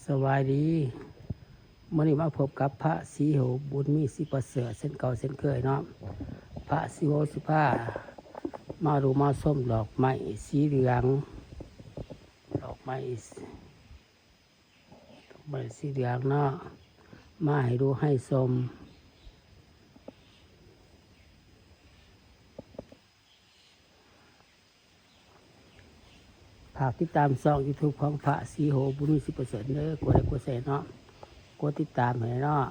ສະບາຍດີ ມື້ນີ້ມາພົບກັບພະສີໂຫ ບຸນມີ ສີປະເສີດ ເຊັ່ນເກົ່າເຊັ່ນເຄີຍເນາະ. ພະສີໂຫຊິພາມາດູມາຊົມດອກໄມ້ສີເຫຼືອງ ດອກໄມ້ ດອກໄມ້ສີເຫຼືອງເນາະ ມາໃຫ້ດູໃຫ້ຊົມ. ຝາກຕິດຕາມຊ່ອງຢູທູບຂອງພະສີໂຫ ບຸນມີ ສີປະເສີດເດີ. ກົດໄລກົດແຊເນາະ ກົດຕິດຕາມໃຫ້ເນາະ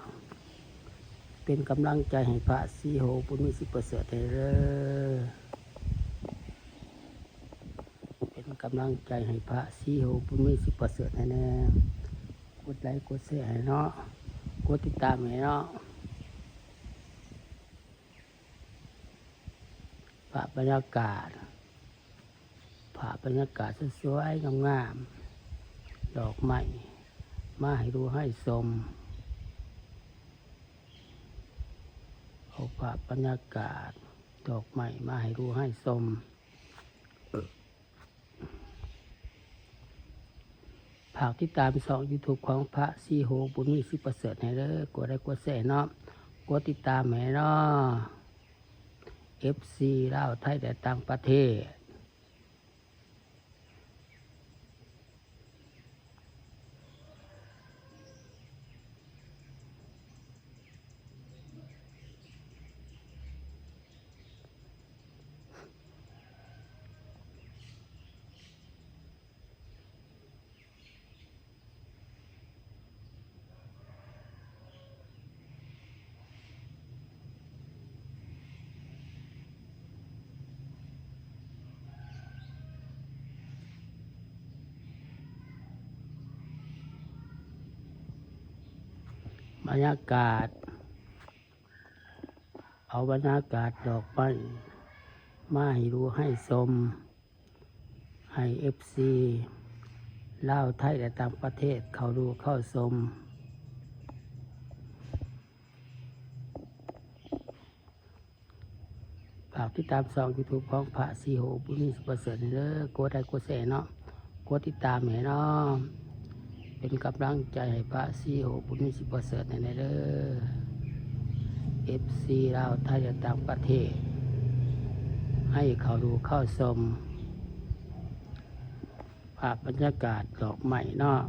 ເປັນກຳລັງໃຈໃຫ້ພະສີໂຫ ບຸນມີ ສີປະເສີດແດ່ເດີ. ເປັນກຳລັງໃຈໃຫ້ພະສີໂຫ ບຸນມີ ສີປະເສີດໃຫ້ແດ່ ກົດໄລກົດແຊໃຫ້ເນາະ ກົດຕິດຕາມໃຫ້ເນາະ. ພາບບັນຍາກາດ ພາບບັນຍາກາດສວຍໆ ງາມໆ ດອກໄມ້ມາໃຫ້ດູໃຫ້ຊົມ ເອົາພາບບັນຍາກາດດອກໄມ້ມາໃຫ້ດູໃຫ້ຊົມ. ຝາກຕິດຕາມຊ່ອງຢູທູບຂອງພະສີໂຫ ບຸນມີ ສີປະເສີດໃຫ້ເດີ ກົດໄລກົດແຊເນາະ ກົດຕິດຕາມໃຫ້ເນາະ ເອັຟຊີ ລາວ ໄທ ແລະ ຕ່າງປະເທດ. ບັນຍາກາດ ເອົາບັນຍາກາດດອກໄມ້ມາໃຫ້ດູໃຫ້ຊົມ ໃຫ້ເອັຟຊີ ລາວ ໄທ ແລະ ຕ່າງປະເທດເຂົ້າດູເຂົ້າຊົມ. ຝາກຕິດຕາມຊ່ອງຢູທູບຂອງພະສີໂຫ ບຸນມີ ສີປະເສີດເດີ ກົດໄລກົດແຊເນາະ ກົດຕິດຕາມໃຫ້ເນາະ ເປັນກຳລັງໃຈໃຫ້ພະສີໂຫ ບຸນມີ ສີປະເສີດແດ່ເດີ ເອັຟຊີ ລາວ ໄທ ແລະ ຕ່າງປະເທດ ໃຫ້ເຂົ້າດູເຂົ້າຊົມ. ພາບບັນຍາກາດດອກໄມ້ເນາະ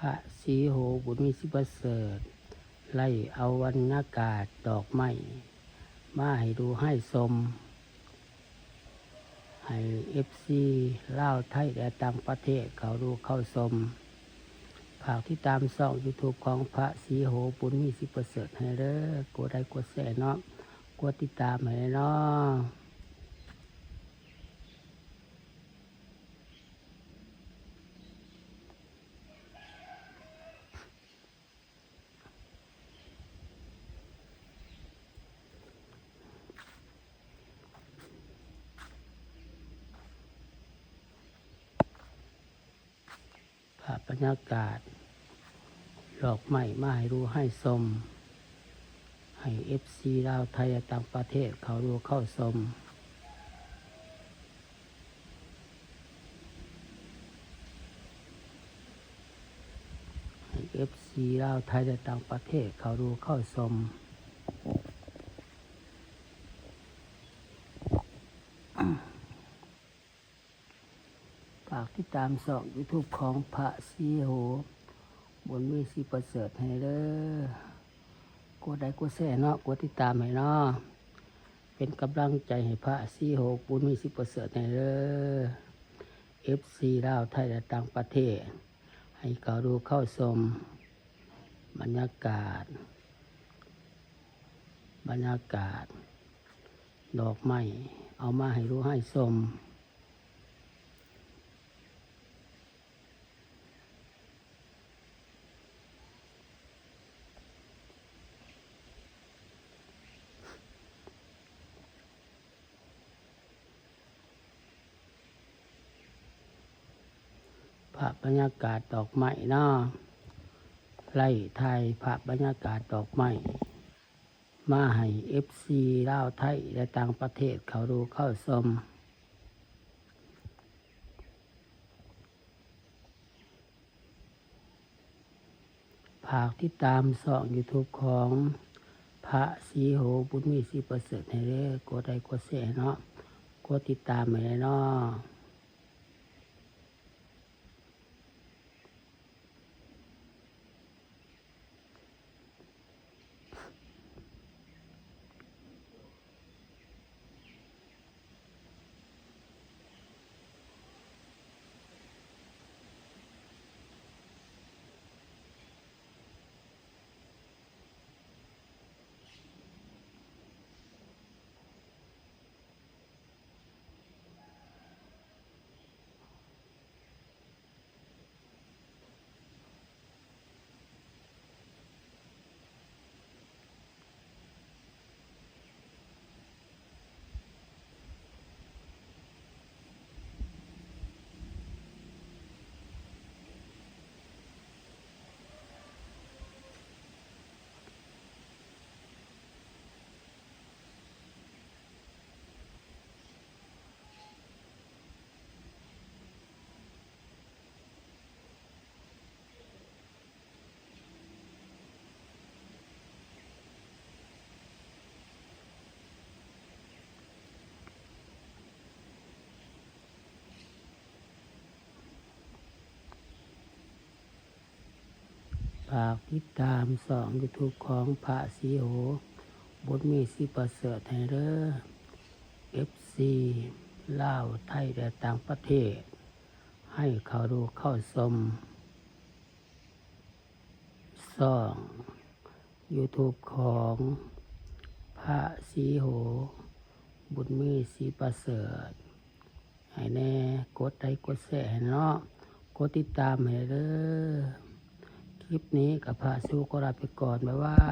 ພະສີໂຫ ບຸນມີ ສີປະເສີດ ໄລ່ເອົາບັນຍາກາດດອກໄມ້ມາໃຫ້ດູໃຫ້ຊົມ ໃຫ້ເອັຟຊີ ລາວ ໄທ ແລະ ຕ່າງປະເທດເຂົ້າດູເຂົ້າຊົມ. ຝາກຕິດຕາມຊ່ອງຢູທູບຂອງພະສີໂຫ ບຸນມີ ສີປະເສີດໃຫ້ເດີ ກົດໄລກົດແຊເນາະ ກົດຕິດຕາມໃຫ້ເນາະ. ພາບບັນຍາກາດດອກໄມ້ມາໃຫ້ດູໃຫ້ຊົມ ໃຫ້ເອັຟຊີ ລາວ ໄທ ແລະ ຕ່າງປະເທດເຂົ້າດູເຂົ້າຊົມ. ໃຫ້ເອັຟຊີ ລາວ ໄທ ແລະ ຕ່າງປະເທດເຂົ້າດູເຂົ້າຊົມ. ຝາກຕິດຕາມຊ່ອງຢູທູບຂອງພະສີໂຫ ບຸນມີ ສີປະເສີດໃຫ້ເດີ ກົດໄລກົດແຊເນາະ ກົດຕິດຕາມໃຫ້ເນາະ ເປັນກຳລັງໃຈໃຫ້ພະສີໂຫ ບຸນມີ ສີປະເສີດແດ່ເດີ ເອັຟຊີ ລາວ ໄທ ແລະ ຕ່າງປະເທດ ໃຫ້ເຂົ້າດູເຂົ້າຊົມ ບັນຍາກາດ ບັນຍາກາດດອກໄມ້ ເອົາມາໃຫ້ດູໃຫ້ຊົມ. ພາບບັນຍາກາດດອກໄມ້ເນາະ ໄລ່ຖ່າຍພາບບັນຍາກາດດອກໄມ້ມາໃຫ້ເອັຟຊີລາວ ໄທ ແລະ ຕ່າງປະເທດເຂົ້າດູເຂົ້າຊົມ. ຝາກຕິດຕາມຊ່ອງຢູທູບຂອງພະສີໂຫ ບຸນມີ ສີປະເສີດ ໃຫ້ເດີ. ກົດໄລກົດແຊໃຫ້ເນາະ ກົດຕິດຕາມໃຫ້ແດ່ເນາະ. ຝາກຕິດຕາມຊ່ອງຢູທູບຂອງພະສີໂຫ ບຸນມີ ສີປະເສີດ ໃຫ້ເດີ. ເອັຟຊີລາວ ໄທ ແລະ ຕ່າງປະເທດ ໃຫ້ເຂົ້າດູເຂົ້າຊົມຊ່ອງຢູທູບຂອງພະສີໂຫ ບຸນມີ ສີປະເສີດ ໃຫ້ແດ່. ກົດໄລກົດແຊໃຫ້ເນາະ ກົດຕິດຕາມໃຫ້ເດີ. ຄລິບນີ້ກໍພະສີໂຫຂໍລາໄປກ່ອນ ບາຍບາຍ.